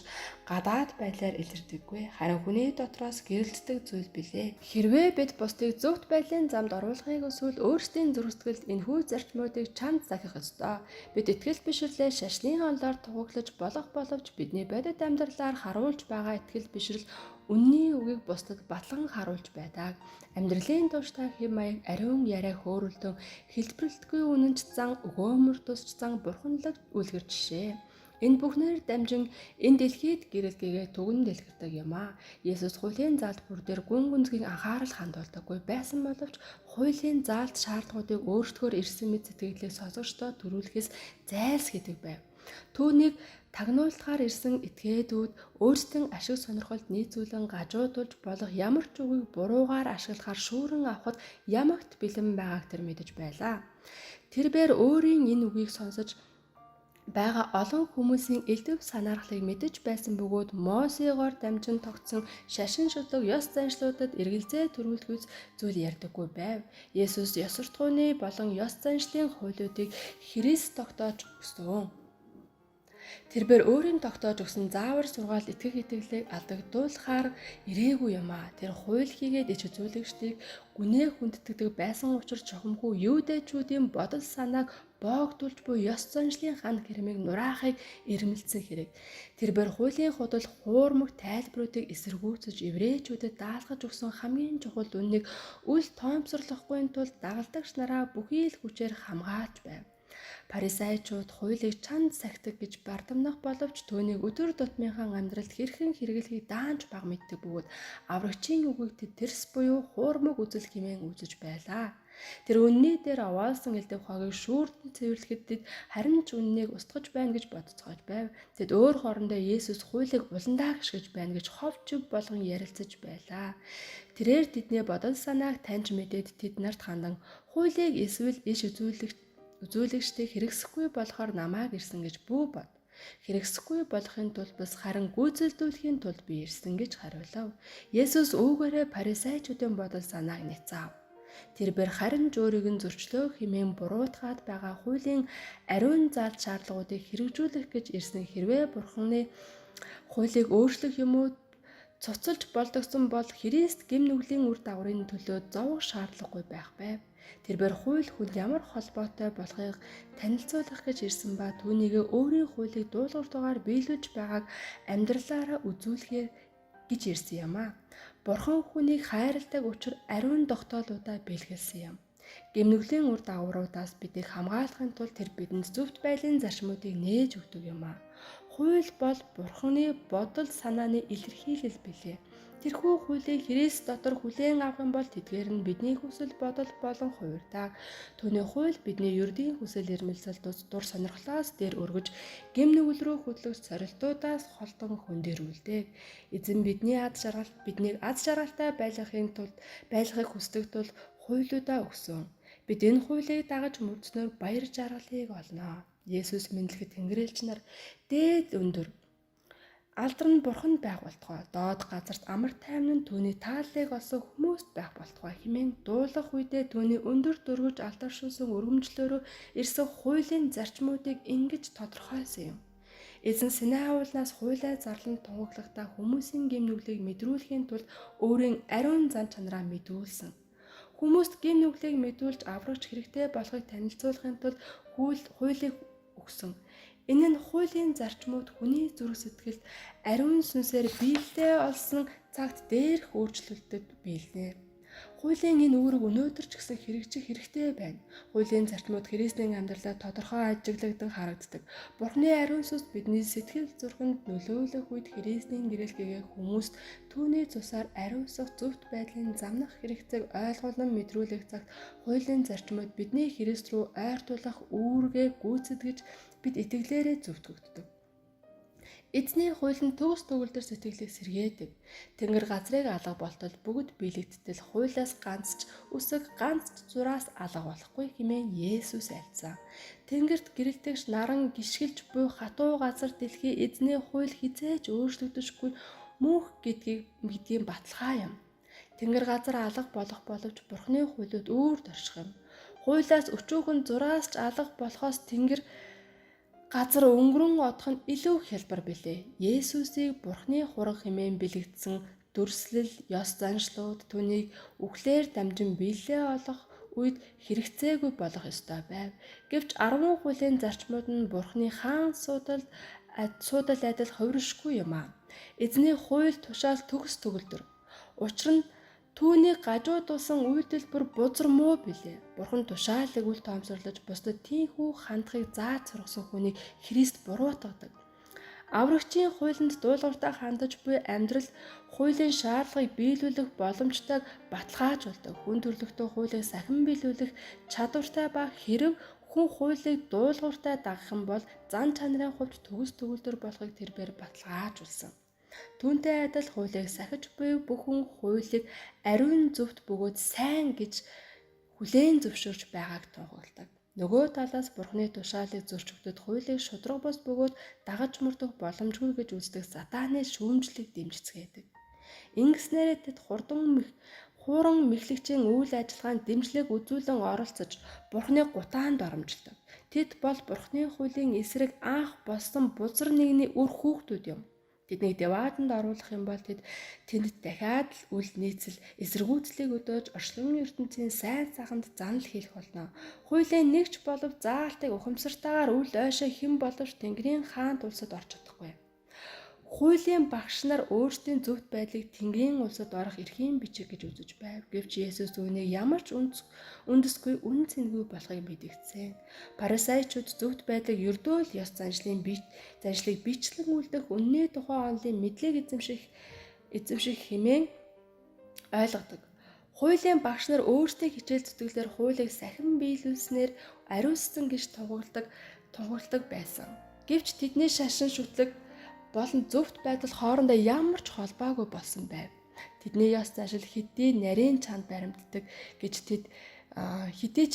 гадаад байдлаар илэрдэггүй. Харин хүний дотроос гэрэлтдэг зүйл билээ. Хэрвээ бид бусдыг зөвхт байдлын замд оруулахыг хүсвэл өөрсдийн зүрх сэтгэлд энэхүү зарчмуудыг чанд захих ёстой. Бид итгэл бишрлээ шашны онолоор тугаглаж болох боловч бидний бодит амьдралаар харуулж байгаа итгэл бишрэл үнний үгийг бусдад батлан харуулж байдаг. Амьдралын туршдаа хэв маяг ариун яриа хөөрөлдөн хэлбэрлэлтгүй үнэнч зан өгөөмөр тусч зан бурханлаг үлгэр жишээ. Энэ бүхнээр дамжин энэ дэлхийд гэрэлгээгээ түгэн дэлгэрдэг юм аа. Есүс хуулийн заалт бүр дээр гүн гүнзгий анхаарал хандуулдаггүй байсан боловч хуулийн заалт шаардлагуудыг өөрсдөхөөр ирсэн мэт сэтгэлийг сонсогчдод төрүүлэхээс зайлсхийдэг байв. Түүнийг тагнуулахаар ирсэн этгээдүүд өөрсдийн ашиг сонирхолд нийцүүлэн гажуудулж болох ямар ч үгийг буруугаар ашиглахаар шүүрэн авахад ямагт бэлэн байгааг тэр мэдэж байлаа. Тэрбээр өөрийн энэ үгийг сонсож байгаа олон хүмүүсийн элдэв санаархлыг мэдэж байсан бөгөөд Мосегоор дамжин тогтсон шашин шүтлэг ёс заншлуудад эргэлзээ төрүүлэхүйц зүйл ярьдаггүй байв. Есүс ёс суртахууны болон ёс заншлын хуулиудыг Христ тогтоож өгсөн. Тэрбээр өөрийн тогтоож өгсөн заавар сургаал итгэх итгэлийг алдагдуулахаар ирээгүй юм аа. Тэр хууль хийгээд ич үзүүлэгчдийг гүнээ хүндэтгдэг байсан учир чухамхүү юудэчүүдийн бодол санааг боогдуулж буй ёс заншлын хан хэрмийг нураахыг эрмэлзсэн хэрэг. Тэрбээр хуулийн худал хуурмаг тайлбаруудыг эсэргүүцэж еврейчүүдэд даалгаж өгсөн хамгийн чухал үннийг үл тоомсорлохгүй тулд дагалдагч нараа бүхий л хүчээр хамгаалж байв. Парисайчууд хуулийг чанд сахидаг гэж бардамнах боловч түүнийг өдөр тутмынхаа амьдралд хэрхэн хэрэглэхийг даанч бага мэддэг бөгөөд аврагчийн үгийг тэд тэрс буюу хуурмаг үзэл хэмээн үзэж байлаа. Тэр үнний дээр овоолсон элдэв хогийг шүүрдэн цэвэрлэхэд тэд харин ч үннийг устгаж байна гэж бодцоож байв. Тэд өөр хоорондоо Есүс хуулийг уландаа гიშгэж байна гэж хов чив болгон ярилцаж байлаа. Тэрээр тэдний бодол санааг таньж мэдээд тэд нарт хандан хуулийг эсвэл иш үзүүлэгчдийг хэрэгсэхгүй болохоор намайг ирсэн гэж бүү бод. Хэрэгсэхгүй болохын тулд бус харин гүйцэлдүүлэхийн тулд би ирсэн гэж хариулав. Есүс үүгээрээ парисайчуудын бодол санааг няцаав. Тэрбээр харин ч өөрийг нь зөрчлөө хэмээн буруутгаад байгаа хуулийн ариун заалт шаардлагуудыг хэрэгжүүлэх гэж ирсэн хэрвээ Бурханы хуулийг өөрчлөх юм уу цуцалж болдогсон бол Христ гэм нүглийн үр дагаврын төлөө зовох шаардлагагүй байх байв. Тэрбээр хууль хүнд ямар холбоотой болохыг танилцуулах гэж ирсэн ба түүнийг өөрийн хуулийг дуулууртайгаар биелүүлж байгааг амьдралаараа үзүүлэхээр гэж ирсэн юм аа. Бурхан хүнийг хайрладаг учир ариун тогтоолуудаа бэлгэлсэн юм. Гэмнүглийн үр дагавруудаас бидийг хамгаалахын тулд тэр бидэнд зөвхт байдлын зарчмуудыг нээж өгдөг юм аа. Хууль бол Бурханы бодол санааны илэрхийлэл билээ. Тэрхүү хуулийг Христ дотор хүлээн авах юм бол тэдгээр нь бидний хүсэл бодол болон хувирдаг. Түүний хууль бидний ердийн хүсэл эрмэлзэл дур сонирхлоос дээр өргөж гэм нүгэл рүү хөдлөх сорилтуудаас холдон хөндөрүүлдэг. Эзэн бидний ад жаргал биднийг аз жаргалтай байлгахын тулд байлгахыг хүсдэг тул хуулиудаа өгсөн. Бид энэ хуулийг дагаж мөрдснөөр баяр жаргалыг олно. Есүс мэдлэхэд Тэнгэрлэгч нар дээд өндөр алдар нь бурханд байх болтугай. Доод газарт амар тайван нь түүний тааллыг олсон хүмүүст байх болтугай хэмээн дуулах үедээ түүний өндөр дөрвөж алдаршуулсан өргөмжлөөрөө ирсэн хуулийн зарчмуудыг ингэж тодорхойлсон юм. Эзэн Синай уулнаас хуулиа зарлан тунгаглахдаа хүмүүсийн гэм нүглийг мэдрүүлэхийн тулд өөрийн ариун зан чанараа мэдүүлсэн. Хүмүүст гэм нүглийг мэдүүлж аврагч хэрэгтэй болохыг танилцуулахын тулд хуулийг өгсөн. Энэ нь хуулийн зарчмууд хүний зүрх сэтгэлд ариун сүнсээр биелэлээ олсон цагт дээрх өөрчлөлтөд биелнэ. Хуулийн энэ үүрэг өнөөдөр ч гэсэн хэрэгжих хэрэгтэй байна. Хуулийн зарчмууд Христийн амьдралаа тодорхой ажиглагдан харагддаг. Бурхны ариун сүнс бидний сэтгэл зүрхэнд нөлөөлөх үед Христийн гэрэлгээгээ хүмүүст түүний цусаар ариусгах зөвхт байдлын замнах хэрэгцээг ойлгуулан мэдрүүлэх цагт хуулийн зарчмууд бидний Христ рүү ойртуулах үүргээ гүйцэтгэж бид итгэлээрээ зөвтгөгддөг. Эзний хууль нь төгс төгөлдөр сэтгэлийг сэргээдэг. Тэнгэр газрыг алга болтол бүгд биелэгдтэл хуулиас ганц ч үсэг ганц ч зураас алга болохгүй хэмээн Есүс альцсан. Тэнгэрт гэрэлтэгч наран гიშгэлж буй хатуу газар дэлхий эзний хууль хизээж өөрчлөгдөшгүй мөнх гэдгийг гэдгийн баталгаа юм. Тэнгэр газар алга болох боловч Бурхны хуулиуд үүр дорших юм. Хуулиас өчүүхэн зураас ч алга болохоос тэнгэр газар өнгөрөн одох нь илүү хялбар билээ. Есүсийг Бурхны хураг хэмээн бэлэгдсэн дүрслэл, ёс заншлууд түүнийг үхлээр дамжин биелэлээ олох үед хэрэгцээгүй болох ёстой байв. Гэвч 10 хуулийн зарчмууд нь Бурхны хаан суудалд суудал адил хувиршгүй юм аа. Эзний хууль тушаал төгс төгөлдөр. Учир нь түүнийг гажуудуулсан үйлдэл бүр бузар муу билээ. Бурхан тушаалыг үл тоомсорлож бусдад тийхүү хандахыг зааж сургасан хүнийг Христ буруутгадаг. Аврагчийн хуулинд дуулууртай хандаж буй амьдрал хуулийн шаардлагыг биелүүлэх боломжтойг баталгаажуулдаг. Хүн төрлөختөө хуулийг сахин биелүүлэх чадвартай ба хэрв хүн хуулийг дуулууртай дагах юм бол зан чанарын хувьд төгс төгөлдөр болохыг тэрбээр баталгаажуулсан. Түүнтэй адил хуулийг сахиж буй бүх хүн хуулийг ариун зөвхт бөгөөд сайн гэж хүлээн зөвшөөрч байгааг тунхагладаг. Нөгөө талаас Бурхны тушаалыг зөрчигдөд хуулийг шударга бус бөгөөд дагаж мөрдөх боломжгүй гэж үздэг сатааны шүүмжлэлийг дэмжицгээдэг. Ингэснээрээ тэд хууран мэхлэгчийн үйл ажиллагаанд дэмжлэг үзүүлэн оролцож Бурхны гутаанд оромжилдог. Тэд бол Бурхны хуулийн эсрэг анх болсон бузар нэгний үр хүүхдүүд юм. Тэднийг девааданд оруулах юм бол тэд тэнд дахиад л үл нийцэл эсэргүүцлийг өдөөж орчлон ертөнцийн сайн сайханд занал хийх болно. Хуулийн нэгч болов заалтыг ухамсартайгаар үл ойшоо хэн боловч Тэнгэрийн хаант улсад орч чадахгүй. Хуулийн багш нар өөрсдийн зөвхт байдлыг Тэнгэрийн улсад орох эрхийн бичиг гэж үзэж байв. Гэвч Есүс үүнийг ямар ч үндэсгүй үн цэнгүй болохыг мэдэгдсэн. Парасайчууд зөвхт байдлыг ердөө л ёс заншлыг бичлэн үлдэх үнний тухай онолын мэдлэг эзэмших хэмээн ойлгодог. Хуулийн багш нар өөрсдийн хичээл зүтгэлээр хуулийг сахин биелүүлснээр ариуссан гэж тунхагладаг байсан. Гэвч тэдний шашин шүтлэг болон зөвхт байдал хоорондоо ямар ч холбоогүй болсон байв. Тэдний ёс заншил хэдий нарийн чанд баримтдаг гэж тэд хэдий ч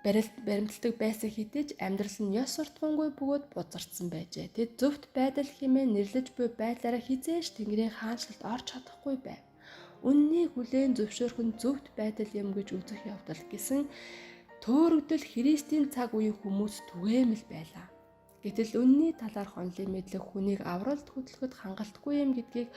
баримталдаг байсан хэдий ч амьдрал нь ёс суртахуунгүй бөгөөд бузардсан байжээ. Тэд зөвхт байдал хэмээн нэрлэж буй байдлаараа хэзээ ч Тэнгэрийн хаанчлалд орж чадахгүй байв. Үннийг хүлээн зөвшөөрөх нь зөвхт байдал юм гэж үзэх явдал гэсэн төөрөгдөл Христийн цаг үеийн хүмүүс түгээмэл байлаа. Гэтэл үнний талаарх онолын мэдлэг хүнийг авралт хөдөлгөхөд хангалтгүй юм гэдгийг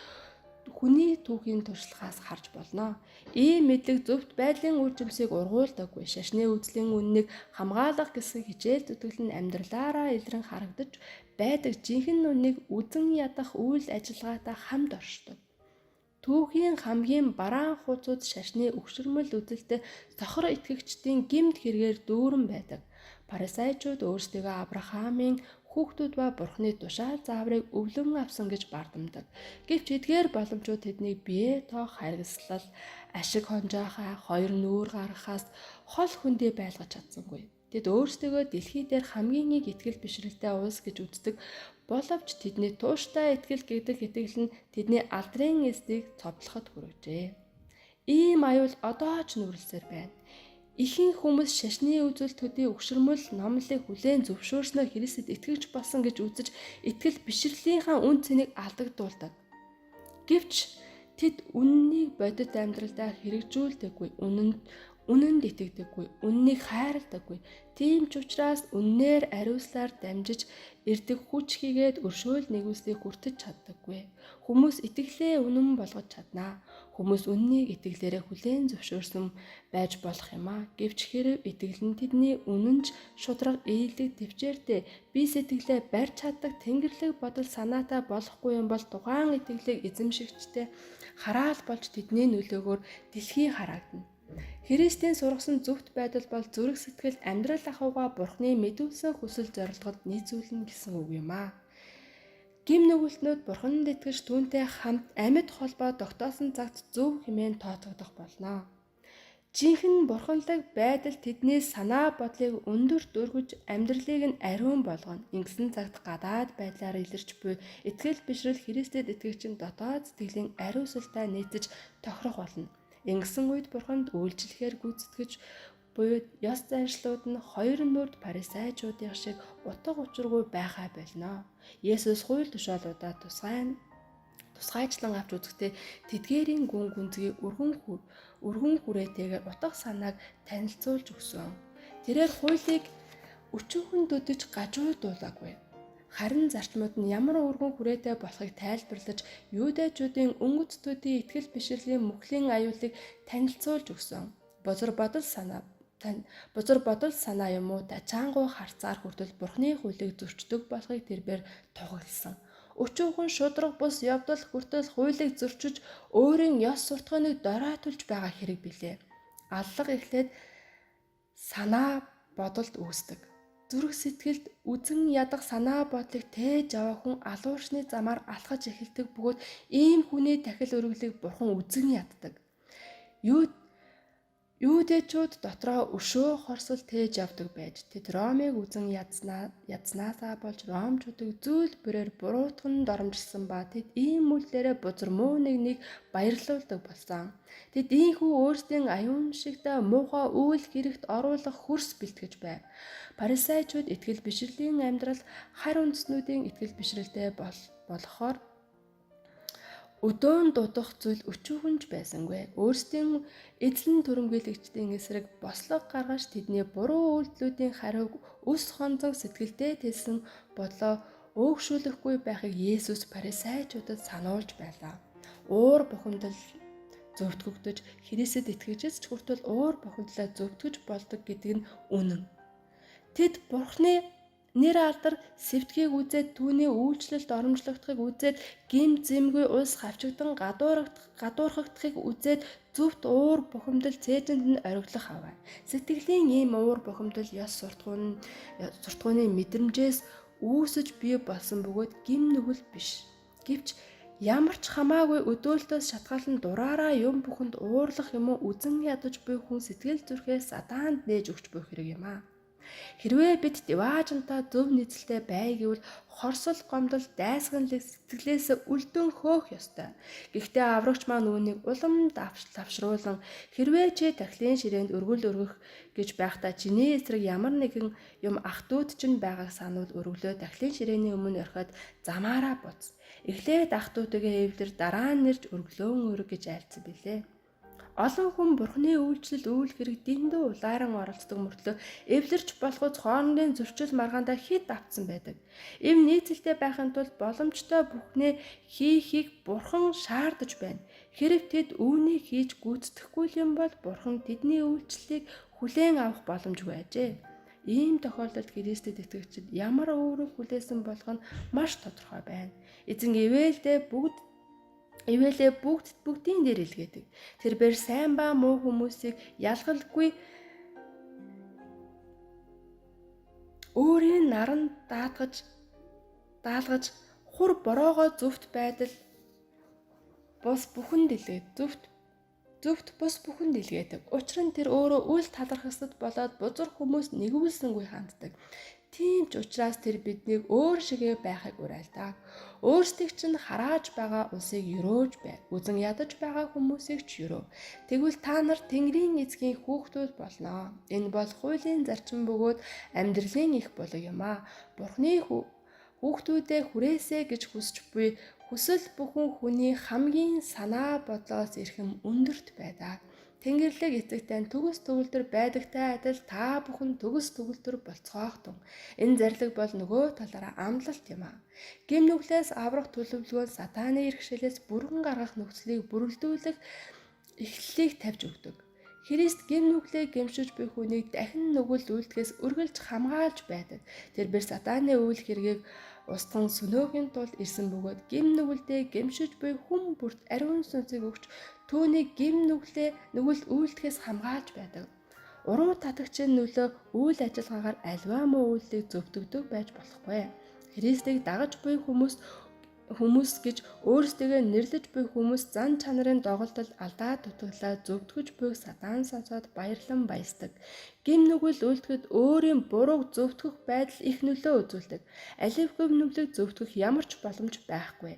хүний түүхийн туршлагаас харж болно. Ийм мэдлэг зөвхт байдлын үр жимсийг ургуулдаггүй. Шашны үзлийн үннийг хамгаалах гэсэн хичээл зүтгэл нь амьдралаараа илрэн харагдаж байдаг жинхэнэ үннийг үзэн ядах үйл ажиллагаатай хамт оршдог. Түүхийн хамгийн бараан хуудсууд шашны өгшөрмөл үзэлтэй сохор итгэгчдийн гэмт хэрэгээр дүүрэн байдаг. Парасайчууд өөрсдийгөө Авраамийн хүүхдүүд ба Бурхны тушаал зааврыг өвлөн авсан гэж бардамдаг. Гэвч эдгээр боломжууд тэднийг бие тоох харгислал, ашиг хонжоохой, хоёр нүүр гаргахаас хол хөндий байлгаж чадсангүй. Тэд өөрсдийгөө дэлхий дээр хамгийн их итгэл бишрэлтэй улс гэж үздэг боловч тэдний тууштай итгэл гэдэг итгэл нь тэдний алдрын эсдийг цовдлоход хүргэжээ. Ийм аюул одоо ч нүрэлсээр байна. Ихэнх хүмүүс шашны үзэл төдий өгшөрмөл номлолыг хүлээн зөвшөөрснөөр Христэд итгэгч болсон гэж үзэж итгэл бишрлийнхаа үн цэнийг алдагдуулдаг. Гэвч тэд үннийг бодит амьдралдаа хэрэгжүүлдэггүй, үнэнд итгэдэггүй, үннийг хайрладаггүй. Тийм ч учраас үннээр ариуслаар дамжиж ирдэг хүч хийгээд өршөөл нэгүслийг хүртэж чаддаггүй. Хүмүүс итгэлээ үнэн болгож чаднаа. Хүмүүс үннийг итгэлээрээ хүлээн зөвшөөрсөн байж болох юм а. Гэвч хэрэв итгэл нь тэдний үнэн ч шударга ээлэг төвчээртэй бие сэтгэлээ барьж чаддаг тэнгэрлэг бодол санаатай болохгүй юм бол тухайн итгэлийг эзэмшигчтэй хараал болж тэдний нөлөөгөөр дэлхий хараагдана. Христийн сургасан зөвхт байдал бол зүрх сэтгэл амьдрал ахуйгаа Бурхны мэдүүлсэн хүсэл зорилгод нийцүүлнэ гэсэн үг юм аа. Гим нүгэлтнүүд Бурханд итгэж түүнтэй хамт амьд холбоо тогтоосон цагт зөв хэмээн тооцогдох болно. Жинхэнэ бурханлаг байдал тэдний санаа бодлыг өндөрт өргөж амьдралыг нь ариун болгоно. Ингэсэн цагт гадаад байдлаар илэрч буй итгэл бишрэл Христэд итгэгчийн дотоод сэтгэлийн ариусалтай нийцэж тохирох болно. Ингэсэн үед бурханд үйлчлэхээр гүйцэтгэж буюу ёс заншлууд нь хоёр нүрд парисайчуудын шиг утга учиргүй байхаа болно. Есүс хууль тушаалуудаа тусгайчлан авч үзэхдээ тэдгээрийн гүн гүнзгий өргөн хүрээтэйгээр утга санааг танилцуулж өгсөн. Тэрээр хуулийг өчүүхэн төдөж гажуудуулаагүй. Харин зарчмууд нь ямар өргөн хүрээтэй болохыг тайлбарлаж, юудэчүүдийн өнгөц төдий итгэл бишрэлийн мөхлийн аюулыг танилцуулж өгсөн. Бузар бодол санаа бузар бодол санаа юм уу тачаангуй харцаар хүртэл Бурхны хуулийг зөрчдөг болохыг тэрбээр тугагласан. Өчүүхэн шударга бус явдал хүртэл хуулийг зөрчиж өөрийн ёс суртахууныг доройтуулж байгаа хэрэг билээ. Аллага эхлээд санаа бодолд үүсдэг. Зүрх сэтгэлд үзэн ядах санаа бодлыг тээж аваа хүн алуурчны замаар алхаж эхэлдэг бөгөөд ийм хүний тахил өргөлийг бурхан үзэн яддаг. Юудэчүүд дотроо өшөө хорсол тээж явдаг байж тэд Ромыг үзэн ядснаасаа болж ромчуудыг зүйл бүрээр буруутган доромжилсан ба тэд ийм үйлдэлээрээ бузар муу нэгнийг баярлуулдаг болсон. Тэд ийнхүү өөрсдийн аюун шигтэй муухай үйл хэрэгт оруулах хөрс бэлтгэж байв. Парисайчууд итгэл бишрэлийн амьдрал харь үндэстнүүдийн итгэл бишрэлтэй болохоор өдөөн дудах зүйл өчүүхэн ч байсангүй. Өөрсдийн эзлэн түрэмгийлэгчдийн эсрэг бослого гаргаж тэдний буруу үйлдэлүүдийн хариуг өс хонзон сэтгэлдээ тэлсэн бодлоо өөгшүүлэхгүй байхыг Есүс парисайчуудад сануулж байлаа. Уур бухимдал зөвтгөгдөж Христэд итгэжээс ч хүртэл уур бухимдлаа зөвтгөж болдог гэдэг нь үнэн. Тэд Бурхны нэр алдар сэвтгийг үзээд түүний үйлчлэлд оромжлогдохыг үзээд гэм зэмгүй улс хавчигдан гадуурхагдахыг үзээд зөвхт уур бухимдал цээжинд нь ориглох аваа. Сэтгэлийн ийм уур бухимдал ёс суртахууны мэдрэмжээс үүсэж бий болсон бөгөөд гэм нүгэл биш. Гэвч ямар ч хамаагүй өдөөлтөөс шатгаалan дураараа юм бүхэнд уурлах юм уу үзэн ядаж буй хүн сэтгэл зүрхээ сатаанд нээж өгч буй хэрэг юм аа. Хэрвээ бид диваажинтай зөв нийцэлтэй бай гэвэл хорсол гомдол дайсагналыг сэтгэлээс үлдэн хөөх ёстой. Гэхдээ аврагч маань үүнийг улам давшруулан хэрвээ чи тахилын ширээнд өргөл өргөх гэж байхдаа чиний эсрэг ямар нэгэн юм ах дүүд чинь байгааг сануул өргөлөө тахилын ширээний өмнө орхиод замаараа буц. Эхлээд ах дүүтэйгээ эвлэр дараа нь нэрж өргөлөөн өрг гэж айлцсан билээ. Олон хүн Бурхны үйлчлэл үйл хэрэг дэндүү улааран оролцдог мөртлөө эвлэрч болохуйц хоорондын зөрчил маргаандаа хэд автсан байдаг. Эв нийцэлтэй байхын тулд боломжтой бүхнээ хийхийг Бурхан шаардаж байна. Хэрв тэд үүнийг хийж гүйцэтгэхгүй юм бол Бурхан тэдний үйлчлэлийг хүлээн авах боломжгүй ажээ. Ийм тохиолдолд Христэд итгэгчид ямар үүрэг хүлээсэн болох нь маш тодорхой байна. Эзэн ивээлдээ бүгд Ивэлээ бүгд бүгдийн дээр илгээдэг. Тэрээр сайн ба муу хүмүүсийг ялгалгүй өөрийн наранд даалгаж хур бороогоо зөвхт байдал бус бүхэнд илгээд зөвхт бус бүхэнд илгээдэг. Учир нь тэр өөрөө үл талархасад болоод бузар хүмүүс нэгүүлсэнгүй ханддаг. Тийм ч учраас тэр биднийг өөр шигээ байхыг уриалдаг. Өөрсдийг чинь харааж байгаа улсыг өрөөж бай. Үзэн ядаж байгаа хүмүүсийг ч өрөө. Тэгвэл та нар Тэнгэрийн эцгийн хүүхдүүд болно. Энэ бол хуулийн зарчим бөгөөд амьдралын их булаг юм аа. Бурхны хүүхдүүдээ хүрээсэй гэж хүсч буй хүсэл бүхэн хүний хамгийн санаа бодлоос эрхэм өндөрт байдаг. Тэнгэрлэг эцэгтэй төгс төгөлдөр байдагтай адил та бүхэн төгс төгөлдөр болцгоохтун. Энэ зарлиг бол нөгөө талаараа амлалт юм аа. Гэм нүглээс аврах төлөвлөгөө нь сатааны иргэшээлээс бүрэн гаргах нөхцөлийг бүрэлдүүлэх эхлэлийг тавьж өгдөг. Христ гэм нүглээ гэмшиж буй хүнийг дахин нүгэл үйлдэхээс үргэлж хамгаалж байдаг. Тэр сатааны үйл хэргийг устган сөнөөхийн тулд ирсэн бөгөөд гэм нүгэлдээ гэмшиж буй хүн бүрт ариун сүнсийг өгч түүнийг гэм нүглээ нүгэл үйлдэхээс хамгаалж байдаг. Уруу татагчийн нөлөө үйл ажиллагаагаар аливаа муу үйлдэлийг зөвтгөдөг байж болохгүй. Христийг дагаж буй хүмүүс гэж өөрсдийгөө нэрлэж буй хүмүүс зан чанарын доголдол алдаа дутагдлаа зөвтгөж буйг сатан сонсоод баярлан баясдаг. Гэм нүгэл үйлдэхэд өөрийн бурууг зөвтгөх байдал их нөлөө үзүүлдэг. Алив гэм нүглийг зөвтгөх ямар ч боломж байхгүй.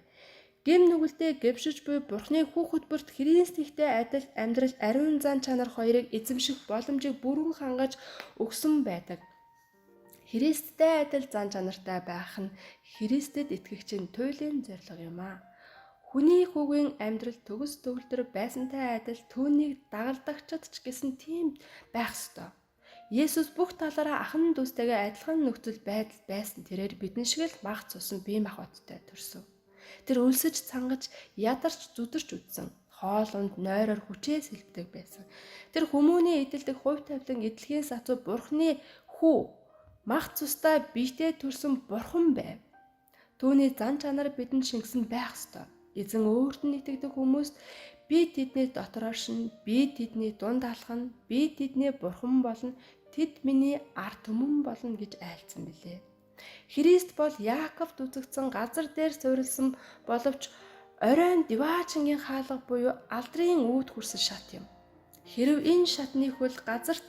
Гэм нүгэлдээ гэмшиж буй Бурхны хүүхэд бүрт Христийнхтэй адил амьдрал ариун зан чанар хоёрыг эзэмших боломжийг бүрэн хангаж өгсөн байдаг. Христтэй адил зан чанартай байх нь Христэд итгэгчийн туйлын зорилго юм аа. Хүний хүүгийн амьдрал төгс төгөлдөр байсантай адил түүнийг дагалдагчид ч гэсэн тийм байх ёстой. Есүс бүх талаараа ахан дүүстэйгээ адилхан нөхцөл байдал байсан тэрээр бидэн шиг л мах цусан бие махбодтой төрсөн. Тэр өлсөж цангаж ядарч зүдэрч үдсэн. Хоол унд нойроор хүчээ сэлбдэг байсан. Тэр хүмүүний эдэлдэг хувь тавилан эдлэгийн сацуу Бурхны хүү мах цустай биетэй төрсөн бурхан байв. Түүний зан чанар бидэнд шингэсэн байх ёстой. Эзэн өөрт нь итгэдэг хүмүүст би тэдний дотор оршино, би тэдний дунд алхана, би тэдний бурхан болно, Тэд миний ард түмэн болно гэж айлцсан билээ. Христ бол Яаковд үзэгдсэн газар дээр суурилсан боловч оройн Диваачингийн хаалга буюу алдрын үүд хүрсэн шат юм. Хэрв энэ шатны хөл газарт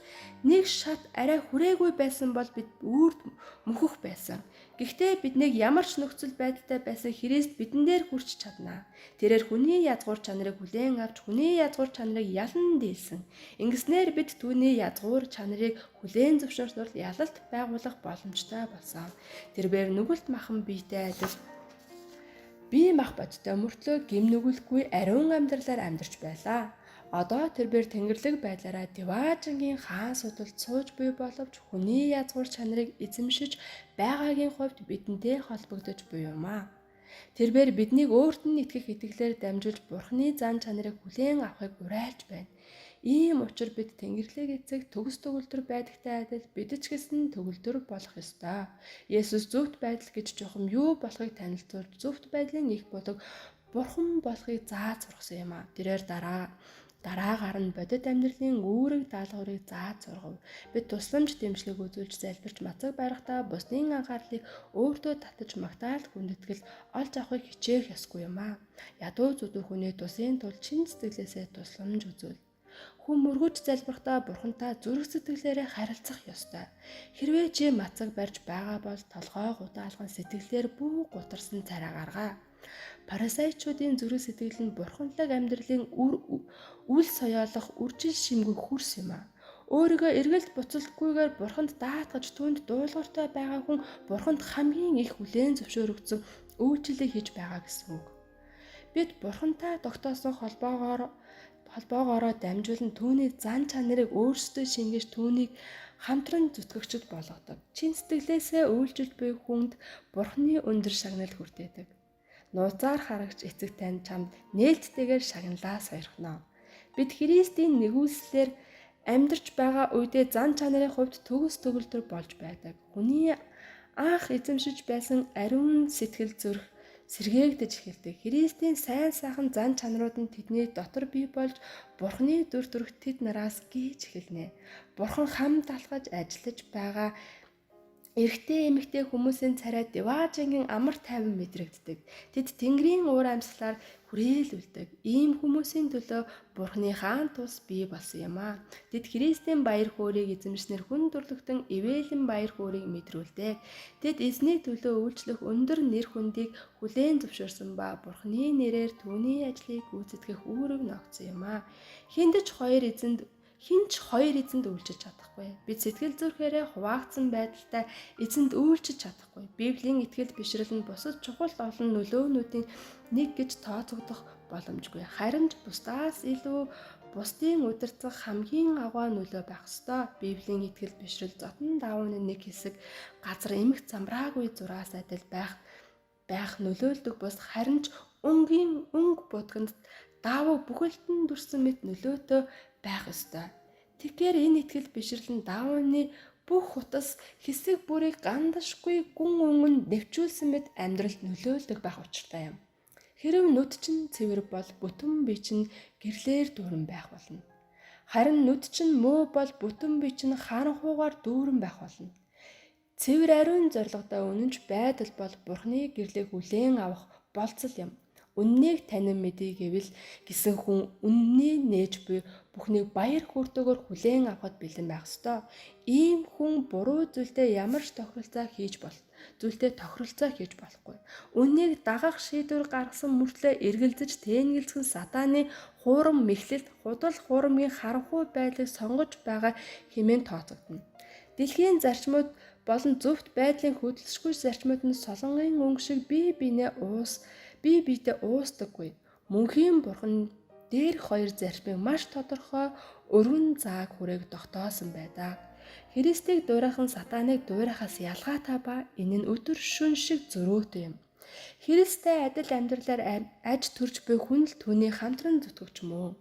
нэг шат арай хүрээгүй байсан бол бид үрд мөхөх байсан. Гэхдээ биднийг ямар ч нөхцөл байдалтай байсан Христ бидэн дээр хүрч чадна. Тэрээр хүний язгуур чанарыг хүлээн авч хүний язгуур чанарыг ялан дийлсэн. Ингэснээр бид түүний язгуур чанарыг хүлээн зөвшөөрснөөр ялалт байгуулах боломжтой болсон. Тэрээр нүгэлт махан биетэй адил бие мах бодтой мөртлөө гэм нүгэлгүй ариун амьдралаар амьдарч байлаа. Одоо тэрээр тэнгэрлэг байдлаараа Диваажингийн хаан судалд сууж буй боловч хүний язгуур чанарыг эзэмшиж байгаагийн хувьд бидэнтэй холбогдож буй юм аа. Тэрээр биднийг өөрт нь итгэх итгэлээр дамжуулж Бурхны зан чанарыг хүлээн авахыг уриалж байна. Ийм учир бид Тэнгэрлэг эцэг төгс төгөлдөр байдагтай адил бид ч гэсэн төгөлдөр болох ёстой. Есүс зөвхт байдал гэж чухам юу болохыг танилцуулж зөвхт байдлын их будаг Бурхан болохыг зааж сургасан юм а. Тэрээр дараагаар нь бодит амьдралын үүрэг даалгаврыг зааж сургав. Бид тусламж дэмжлэг үзүүлж залбирч мацаг барихтаа бусдын анхаарлыг өөртөө татаж магтаал хүндэтгэл олж авахыг хичээх ёсгүй юм аа. Ядуу зүдүү хүний тусын тулд чин сэтгэлээсээ тусламж үзүүл. Хүн мөргөж залбирахдаа бурхантай зүрх сэтгэлээрээ харилцах ёстой. Хэрвээ чи мацаг барьж байгаа бол толгой гутаалган сэтгэлээр бүү гутарсан царай гаргаа. Парасайчуудын зүрх сэтгэл нь бурханлаг амьдралын үл соёолох үржил шимгүй хөрс юм а. Өөрийгөө эргэлт буцалтгүйгээр бурханд даатгаж түүнд дуулууртай байгаа хүн бурханд хамгийн их хүлээн зөвшөөрөгдсөн үйлчлэлийг хийж байгаа гэсэн үг. Бид бурхантай тогтоосон холбоогоороо дамжуулан түүний зан чанарыг өөрсдөө шингээж түүнийг хамтран зүтгэгчд болгодог. Чин сэтгэлээсээ үйлчилж буй хүнд бурхны өндөр шагнал хүртээдэг. Нууцаар харагч эцэг тань чамд нээлттэйгээр шагналаа сойрхоно. Бид Христийн нэгүүлслээр амьдарч байгаа үедээ зан чанарын хувьд төгс төгөлдөр болж байдаг. Хүний анх эзэмшиж байсан ариун сэтгэл зүрх сэргээгдэж эхэлдэг. Христийн сайн сайхан зан чанарууд нь тэдний дотор бий болж Бурхны дүр төрх тэд нараас гийж эхэлнэ. Бурхан хамт алхаж ажиллаж байгаа эрэгтэй эмэгтэй хүмүүсийн царай Диваажингийн амар тайван мэдрэгддэг. Тэд Тэнгэрийн уур амьсгалаар хүрээлүүлдэг. Ийм хүмүүсийн төлөө Бурхны хаан тус бий болсон юм аа. Тэд Христийн баяр хөөрийг эзэмшнээр хүн төрлөختөн ивээлэн баяр хөөрийг мэдрүүлдэг. Тэд эзний төлөө үйлчлэх өндөр нэр хүндийг хүлээн зөвшөөрсөн ба Бурхны нэрээр түүний ажлыг гүйцэтгэх үүрэг ногдсон юм аа. Хэнд ч хоёр эзэнд Хэн ч хоёр эзэнд үйлчилж чадахгүй. Бид сэтгэл зүрхээрээ хуваагдсан байдалтай эзэнд үйлчилж чадахгүй. Библийн итгэл бишрэл нь бусад чухал олон нөлөөнүүдийн нэг гэж тооцогдох боломжгүй. Харин ч бусдаас илүү бусдын удирдах хамгийн агуу нөлөө байх ёстой. Библийн итгэл бишрэл зотон давууны нэг хэсэг газар эмх замраагүй зураас адил байх нөлөөлдөг бус харин ч өнгийн өнгө будганд давуу бүхэлд нь дүрсэн мэт нөлөөтэй байх ёстой. Тэгэхээр энэ итгэл бишрэл нь давууны бүх хутас хэсэг бүрийг гандашгүй гүн өнгөнд нэвчүүлсэн мэт амьдралд нөлөөлдөг байх учиртай юм. Хэрв нүд чинь цэвэр бол бүтэн бие чинь гэрлээр дүүрэн байх болно. Харин нүд чинь муу бол бүтэн бие чинь харанхуугаар дүүрэн байх болно. Цэвэр ариун зорилготой үнэнч байдал бол Бурхны гэрлийг хүлээн авах болцол юм. Үннийг танин мэдье гэвэл гэсэн хүн үннийг нээж буй бүхнийг баяр хөөртэйгээр хүлээн авахад бэлэн байх ёстой. Ийм хүн буруу зүйлдээ ямар ч тохиролцоо хийж бол зүйлдээ тохиролцоо хийж болохгүй. Үннийг дагах шийдвэр гаргасан мөртлөө эргэлзэж тэнэгэлзэх нь сатааны хуурам мэхлэлт, худал хуурмгийн харанхуй байдлыг сонгож байгаа хэмээн тооцогдоно. Дэлхийн зарчмууд болон зөвхт байдлын хөдөлшгүй зарчмууд нь солонгын өнгө шиг бие биенээ уус бие биедээ уустдаггүй. Мөнхийн бурхан дээрх хоёр зарчмыг маш тодорхой өргөн зааг хүрээг тогтоосон байдаг. Христийг дуурайхан сатаныг дуурайхаас ялгаатай ба энэ нь өдөр шөнө шиг зөрөөтэй юм. Христтэй адил амьдралаар аж төрж буй хүн л түүний хамтран зүтгэгч мөн.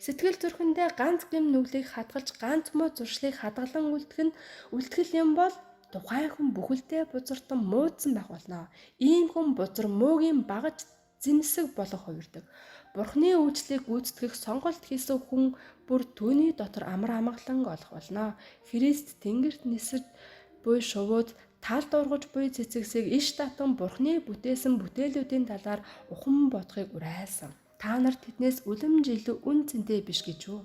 Сэтгэл зүрхэндээ ганц гэм нүглийг хадгалж ганц муу зуршлыг хадгалан үлдэх нь үлтгэл юм бол тухайн хүн бүхэлдээ бузартан муудсан байх болно. Ийм хүн бузар муугийн багаж зэмсэг болох хувирдаг. Бурхны үйлчлэлийг гүйцэтгэх сонголт хийсэн хүн бүр түүний дотор амар амгалан олох болно. Христ тэнгэрт нисэж буй шувууд талд ургаж буй цэцэгсийг иш татан Бурхны бүтээсэн бүтээлүүдийн талаар ухам бодохыг уриалсан. Та нар тэднээс үлэмж илүү үн цэнтэй биш гэж үү?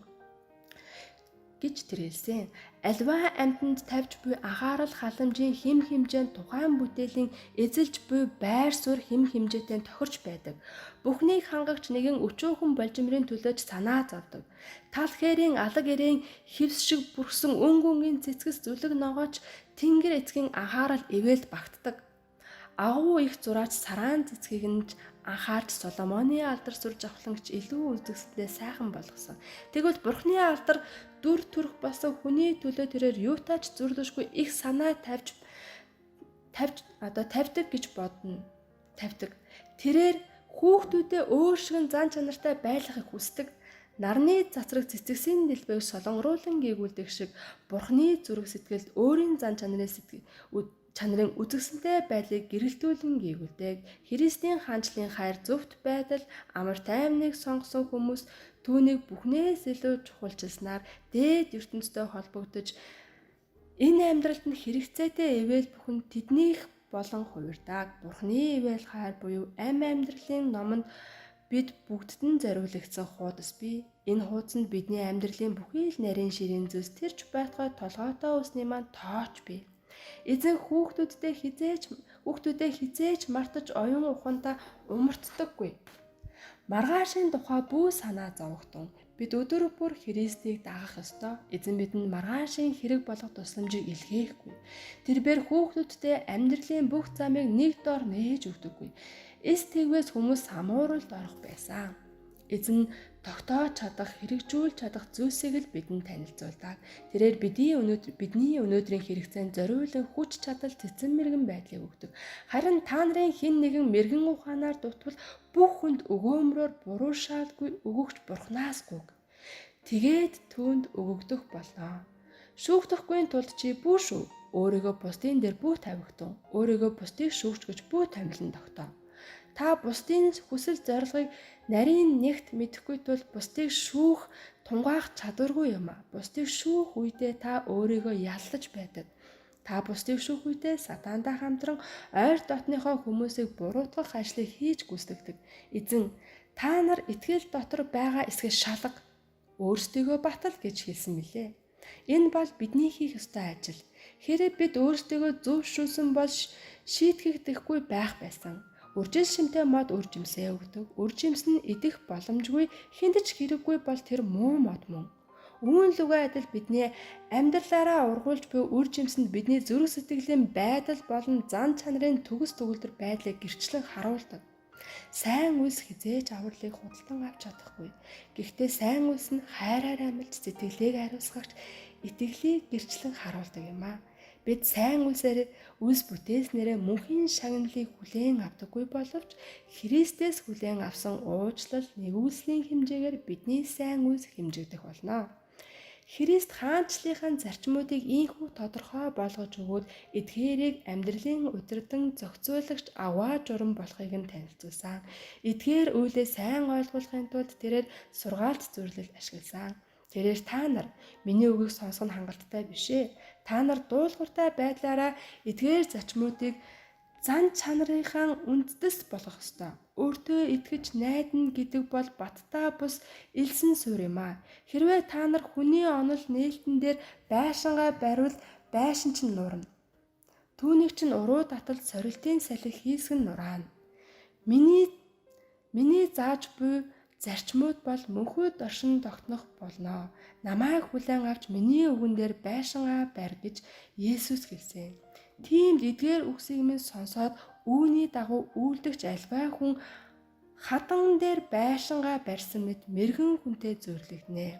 Гэж тэрэлсэн. Альва амьтанд тавьж буй анхаарал халамжийн хэм хэмжээнд тухайн бүтээлийн эзэлж буй байр суурь хэм хэмжээтэй тохирч байдаг. Бүхнийг хангагч нэгэн өчүүхэн болжимрын төлөөч санаа зовдөг. Тал хээрийн алаг эрээн хевс шиг бүрхсэн өнгө өнгийн цэцгэс зүлэг ногооч тэнгэр эцгийн анхаарал ивэлд багтдаг. Агуу их зураач сараан цэцгийг нь анхаарч Соломоны алдар сүр жавхлангч илүү үзэгсэлээ сайхан болгосон. Тэгвэл Бурхны алдар дүр төрх болсон хүний төлөө тэрээр юутай ч зүрлэшгүй их санаа тавьж тавьж одоо тавьдаг гэж бодно. Тавьдаг. Тэрээр хүүхдүүдээ өөр шигэн зан чанартай байлгахыг хүсдэг. Нарны цацраг цэцэгсийн дэлбэг солонгоруулан гийгүүлдэг шиг Бурхны зүрх сэтгэлд өөрийн зан чанарын сэтгэл чанарын үзэгсэлтэй байдлыг гэрэлтүүлэн гийгүүлдэг. Христийн хаанчлалын хайр зөвхт байдал амар тайвныг сонгосон хүмүүс түүнийг бүхнээс илүү чухалчилснаар дээд ертөнцтэй холбогдож энэ амьдралд нь хэрэгцээтэй ивэл бүхэн тэднийх болон хувирдаг. Бурхны ивэл хайр буюу ам амьдралын номонд бид бүгдд нь зориулагдсан хуудас бий. Энэ хуудас нь бидний амьдралын бүхий л нарийн ширийн зүйлс тэрч байтугай толгойтой усны маань тооч бий. Эзэн хүүхдүүдээ хизээж мартаж оюун ухаантаа умартдаггүй. Маргаашийн тухай бүү санаа зовогдсон. Бид өдөр бүр Христийг дагах ёстой. Эзэн бидэнд маргаашийн хэрэг болох тусламжийг илгээхгүй. Тэрбээр хүүхдүүдтэй амьдралын бүх замыг нэг дор нээж өгдөггүй. Эс тэгвээс хүмүүс самууралд орох байсан. Эзэн тогтоож чадах, хэрэгжүүлж чадах зүйлсийг л бидэнд танилцуулдаг. Тэрээр бидний өнөөдрийн хэрэгцээнд зориулан хүч чадал, цэцэн мэрэгэн байдлыг өгдөг. Харин та нарын хэн нэгэн мэрэгэн ухаанаар дутвал бүх хүнд өгөөмрөөр буруу шаалгүй өгөгч Бурханаас гуйг. Тэгээд түүнд өгөгдөх болно. Шүүгдэхгүй тулд чи бүү шүү. Өөрийгөө бусдын дээр бүү тавигтун. Өөрийгөө бусдыг шүүгч гэж бүү томилон тогтоо. Та бусдын хүсэл зорилгыг нарийн нэгт мэдэхгүй тул бусдыг шүүх, тунгаах чадваргүй юм а. Бусдыг шүүх үедээ та өөрийгөө яллаж байдаг. Та бусдыг шүүх үедээ сатантай хамтран ойр дотныхоо хүмүүсийг буруутгах ажлыг хийж гүйцэтгэдэг. Эзэн та нар итгэл дотор байгаа эсхийг шалга, өөрсдийгөө батал гэж хэлсэн билээ. Энэ бол бидний хийх ёстой ажил. Хэрэв бид өөрсдийгөө зөв шүүсэн бол шийтгэгдэхгүй байх байсан. Үржил шимтэй мод үр жимсээ өгдөг. Үр жимс нь идэх боломжгүй, хүнд ч хэрэггүй бол тэр муу мод мөн. Үүн лүгээ адил бидний амьдралаараа ургуулж буй үр жимсэнд бидний зүрх сэтгэлийн байдал болон зан чанарын төгс төгөлдөр байдлыг гэрчлэн харуулдаг. Сайн үйлс хэзээ ч авралыг худалдан авч чадахгүй. Гэхдээ сайн үйлс нь хайраар амилж сэтгэлийг ариусгагч итгэлийг гэрчлэн харуулдаг юм аа. Бид сайн үйлсээр үйлс бүтээснээрээ мөнхийн шагналыг хүлээн авдаггүй боловч Христээс хүлээн авсан уучлал нигүүлслийн хэмжээгээр бидний сайн үйлс хэмжигдэх болно. Христ хаанчлалынхаа зарчмуудыг ийнхүү тодорхой болгож өгөөд эдгээрийг амьдралын удирдан зохицуулагч аваа журам болохыг нь танилцуулсан. Эдгээр үйлээ сайн ойлгуулахын тулд тэрээр сургаалт зөвлөл ашигласан. Тэрээр та нар миний үгийг сонсох нь хангалттай биш ээ. Та нар дуулууртай байдлаараа эдгээр зарчмуудыг зан чанарынхаа үндэс болгох ёстой. Өөртөө итгэж найдана гэдэг бол баттай бус элсэн суурь юм аа. Хэрвээ та нар хүний онол нээлтэн дээр байшингаа бариул байшин чинь нуурна. Түүнийг чинь уруу татал сорилтын салхи хийсгэн нураана. Миний зааж буй зарчмууд бол мөнхөд оршин тогтнох болно. Намайг хүлээн авч миний үгэн дээр байшингаа барь гэж Есүс хэлсэн. Тиймд эдгээр үгсийг минь сонсоод үүний дагуу үйлдэгч альваа хүн хадан дээр байшингаа барьсан мэт мэргэн хүнтэй зүйрлэгдэнэ.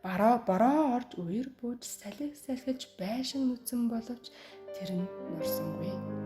Бараа бороо орж үер бууж салхи салхилж байшин нүцэн боловч тэр нь нурсангүй.